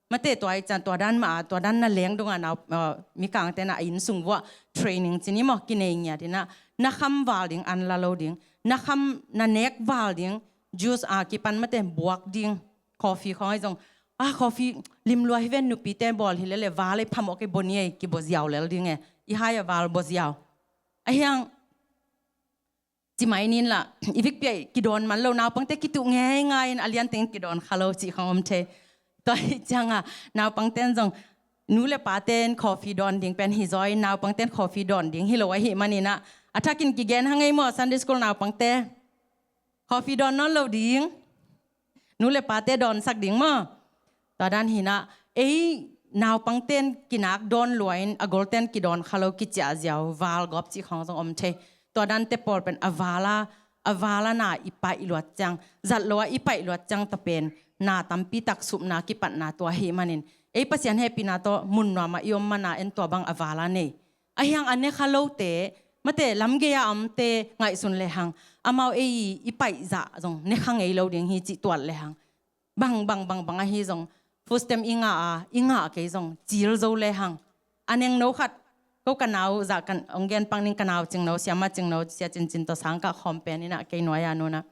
Mate, tua i ciang tua dan mah a, tua dan na leng dong a nau, uh, mikangte na a inn sung vuah training ci ni maw, kinei ngiat in ah, na kham val ding an la lo ding. Na kham, na nek val ding, juice a kipan mate buak ding. Coffee khawng ahi zong, ah, coffee limlua hi ven, nupite bawl hi lele, val ei phamawh kei, baw ni ei, kibaw ziau lel ding e. I hai a val baw ziau. Ahi hang ci mai nin la, i vik piai kidawn man lo, naupangte kituh ngeingai in a lian teng kidawn kha lo cih khawng om thei. Tua hi ciang a, naupangte in zong, nu le pate in coffee dawn ding pen hi zaw in, naupangte in coffee dawn ding hi lo ahih manin ah, a thakin kigen hang ei maw, Sunday school naupangte. Coffee dawn nawn lo ding. Nu le pate dawnsak ding maw? Tua dan hi in ah, ei naupangten kinak dawn lua in a golten kidawn kha lo kiciah ziau, val gawp cih khawng zong om thei. Tua dante pawl pen a val a, a val a na i paih luat ciang, zat lo a i paih luat ciang ta pen, na tampi tak supna kipatna tua ahih manin. Ei Pasian hehpihna tawh mun nuam a i om man a en tua bang a val a nei. Ahi hang a ne kha lote, mate, lamgei a omte ngaihsun le hang, amau ei i paih zah zong ne kha ngei lo ding hi cih tuat le hang. Bang, bang, bang, bang ahi zong, food stamp i ngah a, i ngah kei zong, cil zo le hang. A nengno khat, ko ka nau zah kan, ong gen pang ning ka nau cingno, siama cingno, sia cincin tawh sang kah khawm pen in ah kei nuai a nu in ah.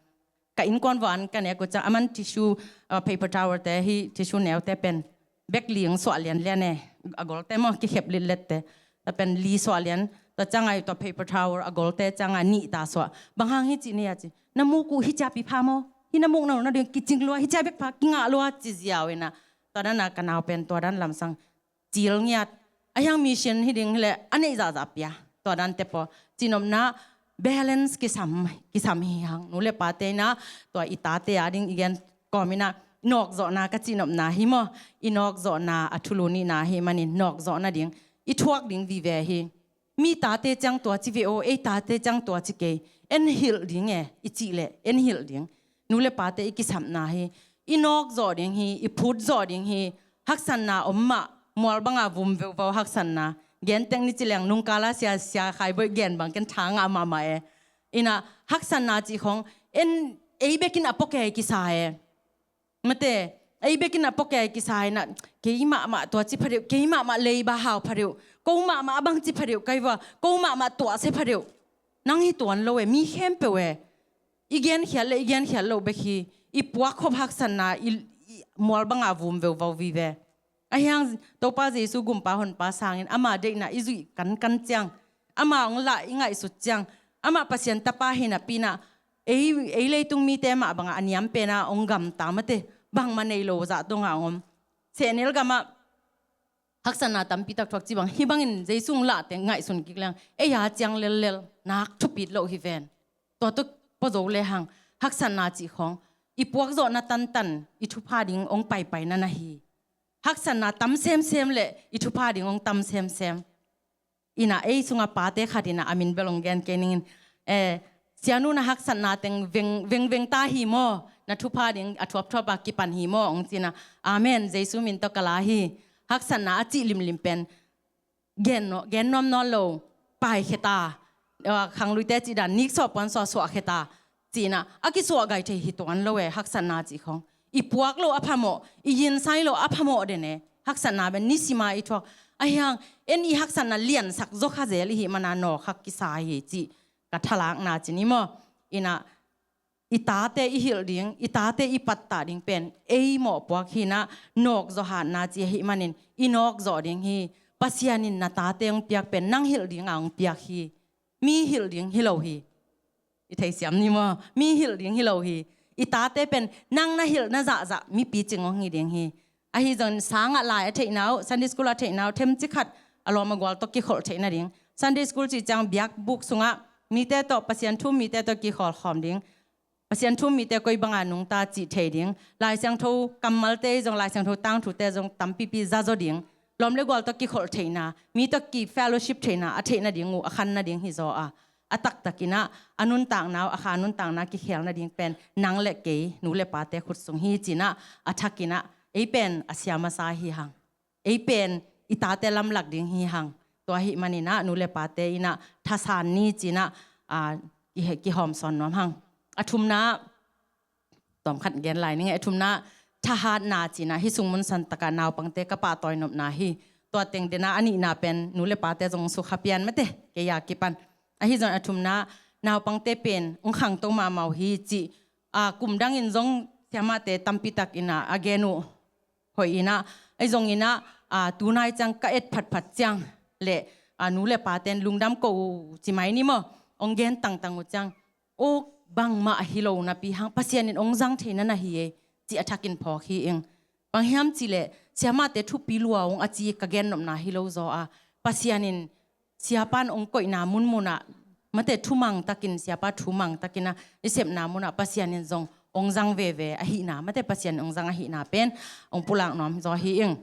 Ka innkuan vua an ka nek uh ciang, aman tissue, uh, paper towel te hi, tissue neute pen bek li ong suah lianlian e, a golte maw, kikhep litlet te. Tua pen li suah lian, tua ciang a tua paper towel a golte ciang a nih ta suah. Bang hang hi cih ni a ci. Na muk uh hi cia pi pha maw? Hi na muk na, na ding kicing lua, hi cia bek pha, kingah lua ci ziau in ah. Tua dan a ka nau pen, tua dan lamsang cil ngiat. Ahi hang mission hi ding hi leh a neih zahzah pia. Tua dante pawl. Cihnopna balance kisam, kisam hi hang. Nu le pate in ah tua i tate a ding i gen kawm in ah nawkzawhna ka cihnopna hi maw. I nawkzawhna a thulu nihna ahih manin nawkzawhna ding. I thuak ding vive hi. Mi tate ciang tua ci ve aw, ei tate ciang tua ci kei. En hilh ding e, i cih leh, en hilh ding. Nu le pate i kisapna hi, i nawk zawh ding hi, i phut zawh ding hi, haksatna om mah, mual banga vum veuvau haksatna. Gen teng ni ci leng nungkala sia, sia Khai Boih gen bang ken tha ngah mahmah e. Ina haksatna cih khong, en ei bekin a pawkei kisa e. Mate, ei bekin a pawkei kisa ina, kei mahmah tua ci phadeuh, kei mahmah leiba hau phadeuh, ko mahmah a bang ci phadeuh, kai vua, ko mahmah tuah se phadeuh. Nang hi tuan lo e, mi khempeuh e. I genkhiat le i genkhiat loh bek hi, i puakkhop haksatna, i, i mual banga vum veuvau vive. Ahi hang Topa Jesu gumpa honpa sangin ama deihna i zuih kankan ciang, ama hong lah i ngaihsut ciang, ama Pasian tapa hi napi-in ah, ei, ei leitung mite mah banga a niam pena hong gamta mate, bangmah nei lo zah donga hong om. Sehnel gamah haksatna tampi tak thuak ci bang, hih bangin Jesu hong lah teng ngaihsun kik leng, ei a ciang lellel, nak thupit loh hi ven. Tua tawh pua zo le hang, haksatna cih khawng, i puak zawhna tantan, i thupha ding hong paipaina na hi. Haksatna tam semsem le, i thupha ding hong tam semsem. Ina ei sunga pate khat ina a min bel hong gen kei ningin, eh, sianu na haksatna teng veng, veng, veng ta hi maw, na thupha ding a thuapthuap a kipan hi maw, hong ci-in ah, amen, Jesu min tawh ka la hi. haksatna a cih limlim pen gen nuam nawn lo, paikhia ta, khangluite cih dan niksawh puansuah suahkhia ta, ci-in ah a kisuah gai thei hi tuan lo e, haksatna cih khawng. I puak loh a phamawh, i yinsai loh a phamawh den e, haksatna pen nisima i thuak. Ahi hang en i haksatna liansak zaw kha zel i hih mana nawk kha kisa hi cih ka thalakna ci ni maw. In ah i tate i hilh ding, i tate i pattah ding pen ei mawhpuak hi-in ah, nawk zaw hatna ci ahih manin i nawk zawh ding hi. Pasian in na tate hong piak pen nang hilh dingah hong piak hi. Mi hilh ding hi lo hi. I theisiam ni maw? Mi hilh ding hi lo hi. I tate pen nang na hilh na zahzah mipi cing hong hi ding hi. Ahi zongin sangah lai a theihna uh, Sunday school a theihna uh, themci khat a lawm a gual tawh kikholh theih nading. Sunday school cih ciang biakbuk sungah mite tawh, Pasian thu-um mite tawh kikholh khawm ding. Pasian thu-um mite koi banga nungta cih thei ding. Lai Siangtho kammalte zong, Lai Siangtho tangthute zong tampipi za zaw ding. Lawm le gual tawh kikholh theihna, mi tawh ki fellowship theihna a theih nading uh a khan nading hi zaw a, a taktakin ah a nuntakna uh, a kha nuntakna kikhel nading pen nang le kei, nu le pate khut sung hi ci-in ah a thakin ah ei pen a sia masa hi hang. Ei pen i tate lamlak ding hi hang. Tua ahih manin ah nu le pate in ah thasan ni ci-in ah, aa, kihe-, kihawmsawn nuam hang. A thumna, tawmkhat gen lai ning e, a thumna, thahatna ci-in ah, hih sung mun santak ah naupangte ka pahtawi nopna hi. Tua teng den ah a nihna pen nu le pate zong sukha pian mate, kei a kipan. Ahi zongin a thumna, naupangte pen hong khangto mahmah uh hi cih, aa, kum dangin zong siamahte tampi takin ah a gen uh hoih in ah, ahi zongin ah, aa, tunai ciang ka et phatphat ciang le, aa, nu le paten lungdam ko uh ci mai ni maw, hong gen tangtang uh ciang, aw, bangmah hi lo napi hang Pasian in hong zang thei na na hi e, cih a thakin phawk hi ing. Bang hiam cih leh siamahte thupi lua ung a ci ka gen nopna hi lo zaw a, Pasian in siapa in hong koihna munmun ah, mate, thumang takin, siapa thumang takin ah i sepna mun ah Pasian in zong hong zang veve ahihna, mate, Pasian in hong zang ahihna pen hong pulak nuam zaw hi ing.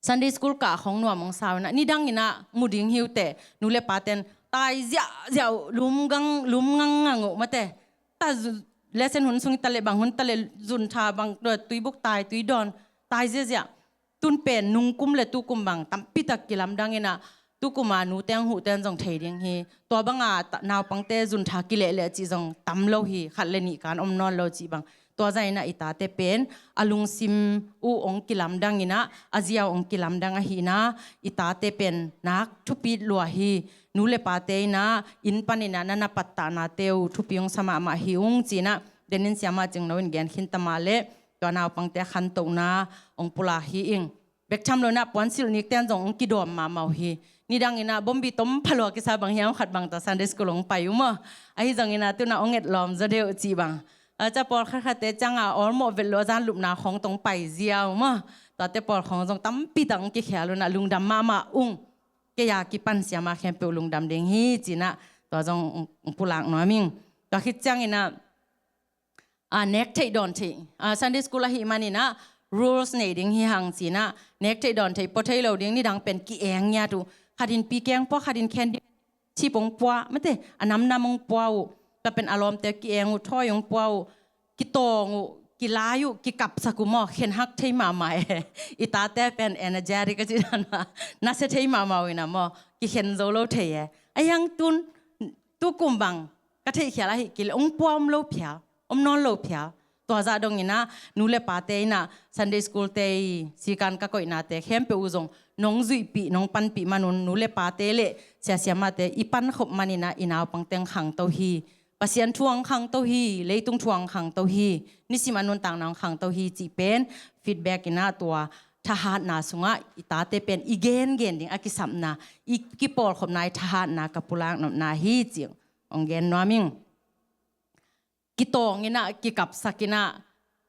Sunday school kah khawng nuam hong sa uh in ah, nidangin ah mu ding hi uh teh, nu le paten tai ziahziah uh, lum gang, lum ngangngang uh, mate. Ta zu-, lesson hun sung hi ta leh, bang hun ta leh, zuntha bang, tuibuk tai, tui dawn tai ziahziah. Tun pen nungkum le tukum bang tampi tak kilamdang in ah, tukum a nute hong huhte in zong thei ding hi. Tua banga ta-, naupangte zuntha kilehleh cih zong tam lo hi, khat le nih kan om nawn lo cih bang. Tua zah in ah i tate pen a lungsim uh hong kilamdang in ah, a zi uh hong kilamdang ahihna, i tate pen nak thupi lua hi. Nu le pate in ah inn panin ah na na pattahnate uh thupi hong sa mahmah hi ung ci-in ah, denin siamah Cingno in gen khin ta mah leh, tua naupangte a khantohna hong pulak hi ing. Bek tham lo in ah puansilh nikte in zong hong kidawm mahmah uh hi. Nidangin ah bombi tom phalua kisa, bang hiam khat bang tawh Sunday school hong pai uh maw. Ahi zongin ah tu-in ah hong et lawm zaw deuh cih bang. A, ca pawl khatkhatte ciangah awlmawh vet lo a, zan lupna khawng tawh hong pai ziau maw. Tuate pawl khawng zong tampi tak hong kikhial uh in ah lungdam mahmah ung. Kei a kipan siamah khempeuh lungdam ding hi ci-in ah tua zong hong, hong pulak nuam ing. Tua khit ciangin ah, a, nek theih dawn theih. A, Sunday school ahih manin ah rules nei ding hi hang ci-in ah, nek theih dawn theih, pua thei lo ding, nidang pen ki-eng ngiat uh. Khat in pi keng pua, khat in khen ding, chip hong pua, mate, a namnam hong pua uh. Tua pen a lawmte ki-eng uh, thawi hong pua uh. Kitawng uh, kilai uh, kikapsak uh maw, khenhak thei mahmah e. I tate pen energetic a cih dan mah, nasia thei mahmah uh in ah maw, kikhen zo lo thei e. Ahi hang tun, tukum bang ka theihkhial ahih kei leh hong pua om lo phial, om nawn lo phial. Tua zah dongin ah nu le pate in ah Sunday school-te i sikan ka koihnate khempeuh uh zong nong zuihpih, nong panpih man un, nu le pate le sia siamahte i pankhop manin ah i naupangte hong khangto hi. Pasian thu hong khangto hi, leitung thu hong khangto hi, nisim a nuntakna hong khangto hi cih pen feedback in ah, tua thahatna sungah i tate pen i gengen ding a kisapna, i kipawlkhopna, i thahatna ka pulak nopna hi cih hong gen nuam ing. Kitawng in ah, kikapsak in ah,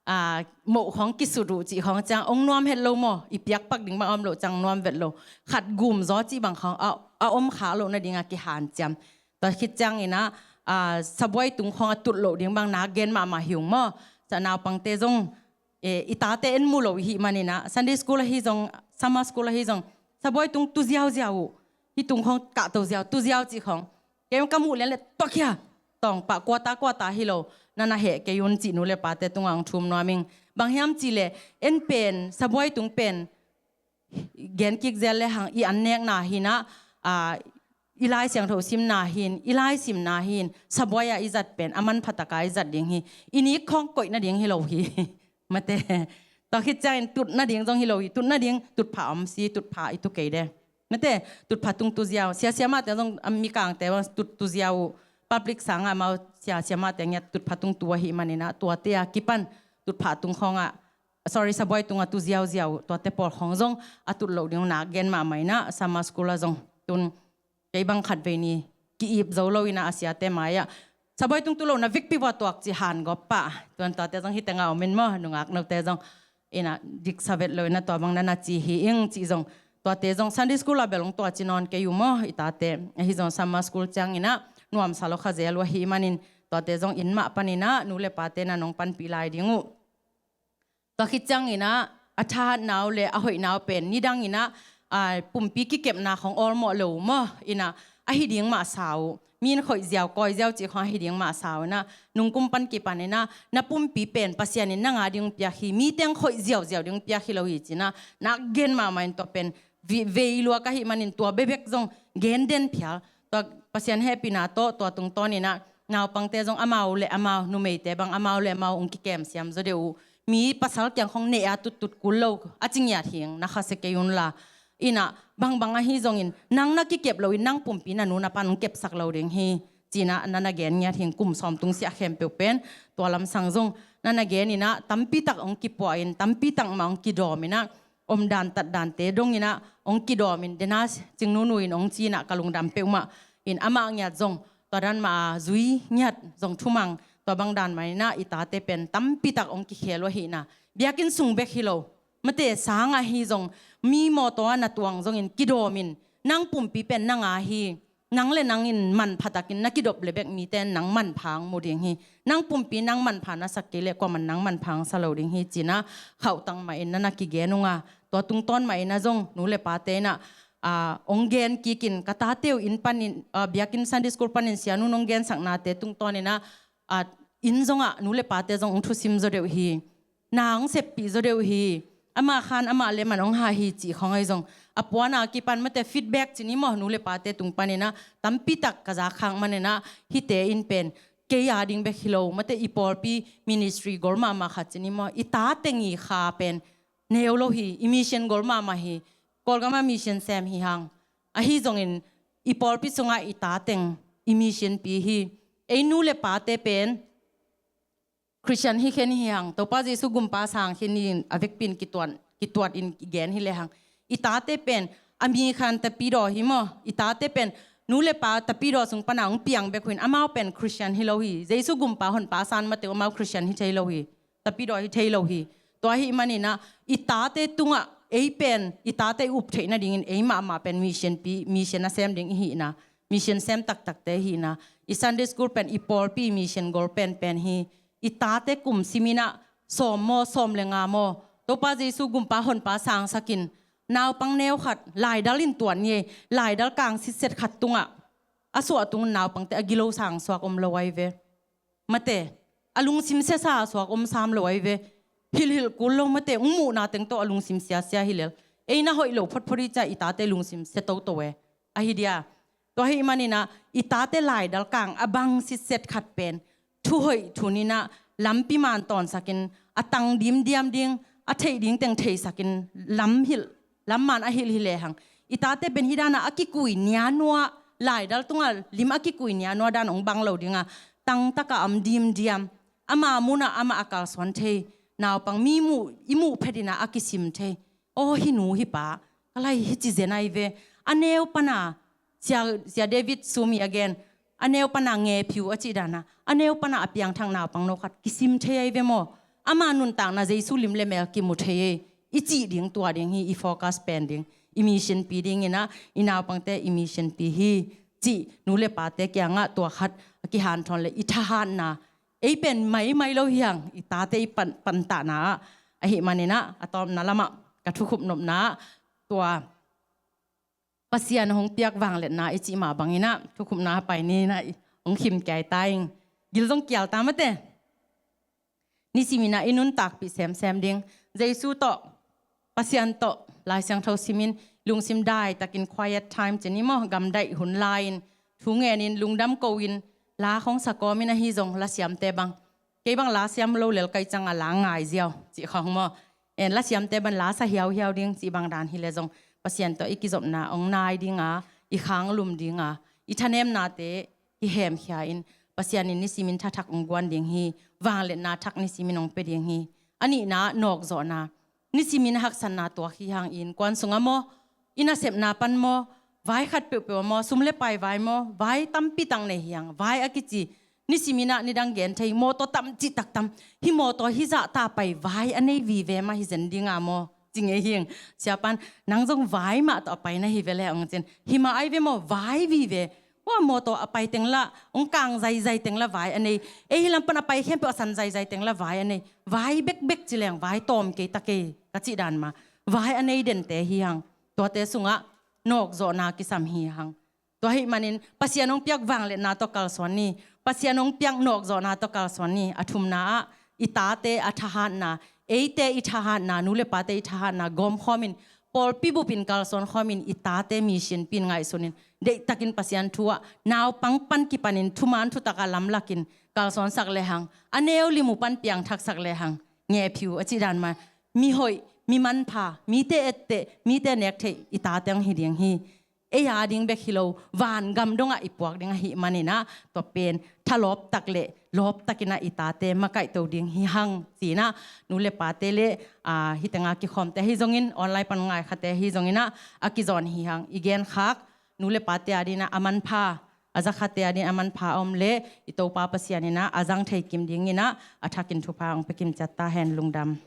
a, moh khawng kisut uh cih khawng ciang hong nuam het lo maw, i piakpak ding bang a om loh ciang nuam vet lo. Khat gum zaw cih bang khawng a, a om khak loh nading a kihanciam. Tua khit ciangin ah, a, sabuai tung khawng a tut loh ding bang nak gen mahmah hi ung maw. Tua naupangte zong, e, i tate en mu lo i hih manin ah, Sunday school ahi zong, summer school ahi zong, sabuai tung tu ziauziau uh. Hih tung khawng kahto ziau, tu ziau cih khawng. Kei ka muh lian leh tuak hia, tawng pah, kuata kuata hi lo, na na heh kei un cih nu le pate tungah hong thum nuam ing. Bang hiam cih leh, en pen, sabuai tung pen, gen kik zel le hang i an nekna hi-in ah, aa, i Lai Siangtho simna hi-in, i lai simna hi-in, sabuai-a i zat pen a manpha taka i zat ding hi. I nik khawng koih nading hi lo hi. Mate, tua khit ciangin tut nading zong hi lo hi. Tut nading, tutphah om si, tutphah i tu kei de. Mate, tutphah tung tu ziau. Sia siamahte zong, a, mikangte zong tut tu ziau uh. Public sangah amau sia siamahte ngiat tutphah tung tu ahih manin ah, tuate a kipan tutphah tung khawngah, sorry, sabuai tungah tu ziauziau uh. Tuate pawl khawng zong a tut loh ding uh nak gen mahmah in ah, summer school ah zong tun kei bang khatvei ni ki-ip zo lo in ah, a siate mai-ah, sabuai tung tu lohna vekpi vua tuak ci hangop pah. Tuan tuate zong hih tengah om in maw, nungak note zong in ah, diksa vet lo in ah, tua bang na na ci hi ing cih zong. Tuate zong Sunday school ah bel hong tua ci nawn kei uh maw, i tate. Ahi zong summer school ciangin ah nuamsa lo kha zel uh ahih manin, tuate zong inn mah panin ah nu le pate na nong panpih lai ding uh. Tua khit ciangin ah, a thahatna uh le a hoihna uh pen nidangin ah, aa, pumpi kikepna khawng awlmawh lo uh maw, in ah, ahi ding mah sa uh. Mi in khoih ziau, kawi ziau cih khawng ahi ding mah sa uh in ah, nungkum pan kipan in ah, na pumpi pen Pasian in nang a ding piak hi, mi teng khoih ziauziau ding piak hi lo hi ci-in ah, nak gen mahmah in, tua pen vei, vei lua ka hih manin tua bekbek zong gen den phial. Tua Pasian hehpihna tawh, tua tungtawn in ah, naupangte zong amau le amau, numeite bang amau le amau hong kikem siam zaw deuh uh. Mi pasal kiang khawng neh a tuttut kul lo a ci ngiat hi ing, na khasia kei un la. In ah, bangbang ahi zongin, nang na kikep loin, nang pumpi na nu na pa'n hong kepsak lo ding hi, ci-in ah na na gen ngiat hi ing. Kum sawm tung siah khempeuh pen, tua lamsang zong na na gen in ah, tampi tak hong kipuah in, tampi tak mah hong kidawm in ah, omdan tatdante dong in ah hong kidawm in, dena Cingnunu in hong ci-in ah ka lungdam peuhmah in, amah ngiat zong tua dan mah a zui ngiat zong thumang, tua bang dan mah in ah i tate pen tampi tak hong kikhel uh ahihna. Biakinn sung bek hi lo, mate, sang ahi zong, mi mawtaw ah na tuang zongin kidawm in, nang pumpi pen nang a hi. Nang le nang in manpha takin na kidop le bek mite in nang manpha hong mu ding hi. Nang pumpi nang manpha na sak kei leh kuaman nang manpha hong sa lo ding hi, ci-in ah khauhtak mah in na na kigen ung a. Tua tungtawn mah in ah zong nu le pate in ah, aa, hong gen kik in, ka tate uh inn panin, aa, biakinn Sunday school panin Sia Nun hong gensaknate tungtawn in ah, aa, inn zongah nu le pate zong hong thusim zaw deuh hi. Na hong seppih zaw deuh hi. Amah khan amah le man hong hah hi cih khawng ahi zong, a puan a kipan, mate, feedback ci ni maw, nu le pate tung panin ah tampi tak ka za khak manin ah, hihte in pen kei a ding bek hi lo, mate, i pawlpi ministry gol mahmah khat ci ni maw, i ta teng i kha pen neu lo hi. I mission gol mahmah hi. Kawlgam ah mission sem hi hang. Ahi zongin i pawlpi sungah i ta teng i missionpi hi. Ei nu le pate pen Khristian hi khin hi hang, Topa Jesu gumpa sang khin in, a vekpi in kituat, kituat in i gen hi le hang. I tate pen a mi khan tapidaw hi maw. I tate pen nu le pa tapidaw sung pan a hong piang bek uh in, amau pen Khristian hi lo hi. Jesu gumpa honpa san mateng amau Khristian hi thei lo hi. Tapidaw hi thei lo hi. Tua ahih manin ah, i tate tungah ei pen, i tate i up theih nadingin ei mahmah pen missionpi, mission a sem ding i hihna, mission sem taktakte i hihna. I Sunday school pen i pawlpi mission gol penpen hi. I tate kum sim in ah, sawm maw, sawm le nga maw, Topa Jesu gumpa honpa sangsak in, naupang neu khat laidal in tuat ni ei, laidal kang sitset khat tungah a suah tung naupangte a gilo sang suak om lo ahi ve. Mate, a lungsim siasa suak om sam lo ahi ve. Hilhilh kul lo, mate, hong muhna teng tawh a lungsim siasia hi lel. Ei na hoih lo photphot i cih ciang i tate lungsim sia toto e. Ahi dia. Tua ahih manin ah, i tate laidal kang a bang sitset khat pen thu hoih thu ni-in ah, lampi man tawnsak in, a tang dimdiam ding, a theih ding teng theisak in, lam hilh, lam man a hilh hi le hang. I tate pen hih dan ah a kikui nianua, laidal tungah lim a kikui nianua dan hong bang lo ding a, tang tak a om dimdiam, ama mun ah amah a kalsuan thei, naupang mi muh, i muh phet in ah a kisim thei. Aw, hih nu hih pa, ka lai hi ci zen ahi ve. A neu pan a, Sia, Sia David Sumi a gen, a neu pan a ngephiu a cih dan a, a neu pan a a piangthak naupang no khat kisim thei ahi ve maw. Ama nuntakna Jesu lim le mel kimu thei ei. I cih ding tua ding hi, i focus pen ding. I missionpi dingin ah, i naupangte i missionpi hi, cih nu le pate kiangah tua khat a kihanthawn le i thahatna. Ei pen maimai lo hi hang, i tate i pan, pantahna ah. Ahih manin ah, a tawpna lamah ka thukhupnopna ah, tua Pasian hong piak vangliatna i cih mah bangin ah, thukhupna a pai ni-in ah, hong khim kiai ta ing. Gil zong kial ta, mate. Nisimin ah i nuntakpih semsem ding. Jesu tawh, Pasian tawh Lai Siangtho simin lungsim daitakin quiet time ci ni maw, gamdaih hun la-in thu ngenin lungdam ko-in la khong sa kawmin ahi zong lasiamte bang, kei bang la siam lo lel kai cianga la ngai ziau cih khong maw. En, lasiamte bang la sa hiauhiau ding cih bang dan hi le zong Pasian tawh i kizopna hong nai dinga, i khang lum dinga, i thanemnate kihemkhia in Pasian in nisimin thathak hong guan ding hi. Vangliatna thak nisimin hong pia ding hi. A nihna nawkzawhna, nisimin haksatna tuak hi hangin kuan sungah maw, i nasepna pan maw, vai khat peuhpeuh maw, sum le pai vai maw, vai tampi tak nei hi hang. Vai a kici nisimin ah nidang gen thei, mawtaw tam cih tak tam, hih mawtaw hih zah ta pai vai a nei vive mah hi zen dinga maw, ci ngei hi hang. Siapan, nang zong vai mah tawh a pai na hi ve le hong cin. Hi mah ai ve maw, vai vive. Hua mawtaw a pai teng lah, hong kang zaizai teng lah vai a nei. Ei hi lam pan a pai khempeuh a san zaizai teng lah vai a nei. Vai bekbek ci leng vai tawm kei ta kei ka cih dan mah. Vai a nei dente hi hang. Tuate sungah nawkzawhna kisam hi hang. Tua ahih manin Pasian hong piak vangliatna tawh kalsuan ni. Pasian hong piak nawkzawhna tawh kalsuan ni. A thumna ah i tate a thahatna, eite i thahatna, nu le pate i thahatna gawmkhawmin, pawlpi bupin kalsuan khawmin i tate mission pi-in ngaihsunin, deihtakin Pasian thu ah naupang pan kipanin thuman thutakah lamlakin kalsuansak lehang, a neu lim uh pan piangthaksak lehang, ngephiu a cih dan mah, mi hoih, mi manpha, mite etteh, mite nektheih i tate hong hi ding hi. Ei a ding bek hi lo, vangam dongah i puak ding ahih maninah, tua pen thalawptak le lawptakinah i tate makaihto ding hi hang, cinah nu le pate le, aa, hitenga kikhawmte ahi zongin, online pan ngaikhate ahi zonginah a kizawn hi hang. I genkhak nu le pate a dinah a manpha, a zakhate a din a manpha a om le i Topa Pasian inah a zang thei kim dinginah a thakin thupha hong pia kim ciat ta hen. Lungdam.